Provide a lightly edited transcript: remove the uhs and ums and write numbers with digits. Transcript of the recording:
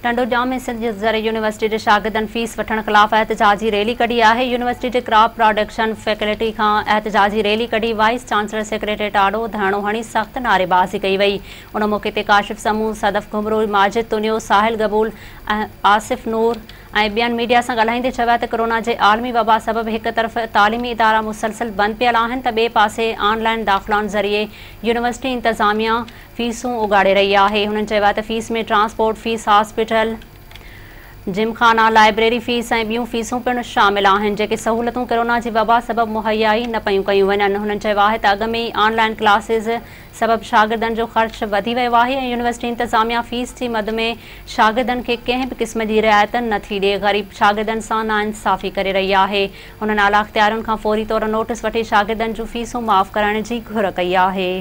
ٽنڊوڄام ۾ سنڌ زرعي يونيورسٽي جي شاگردن فيس وٺڻ خلاف احتجاجي ريلي ڪڍي آهي، يونيورسٽي جي ڪراپ پراڊڪشن فيڪلٽي کان احتجاجي ريلي ڪڍي وائيس چانسلر سيڪريٽريٽ آڏو ڌرڻو هڻي سخت نعريبازي ڪئي وئي، ان موقعي تي ڪاشف سمون، صدف گهمرو، ماجد تنيو، ساحل گبول، آصف نور ۽ ٻين ميڊيا سان ڳالهائيندي چيو ته ڪرونا جي عالمي وبا سبب هڪ طرف تعليمي ادارا مسلسل بند پيل آهن ته ٻئي پاسي آن لائين داخلائن ذريعي يونيورسٽي انتظاميا فيسون اوڳاڙي رهي آهي. هنن چيو آهي ته فيس ۾ ٽرانسپورٽ فيس، هاسپيٽل، جم خانا، لائبريري فيس ۽ ٻيون فيسون پڻ شامل آهن، جيڪي سهولتون ڪرونا جي وبا سبب مهيا ئي نه پيون ڪيون وڃن. هنن چيو آهي ته اڳ ۾ ئي آن لائين ڪلاسز سبب شاگردن جو خرچ وڌي ويو آهي ۽ يونيورسٽي انتظاميا فيس جي مد ۾ شاگردن کي ڪنهن به قسم جي رعايت نه ٿي ڏي، غريب شاگردن سان ناانصافي ڪري رهي آهي. هنن اعليٰ اختيارين کان فوري طور نوٽس وٺي شاگردن جون فيسون معاف ڪرائڻ جي گهر ڪئي آهي.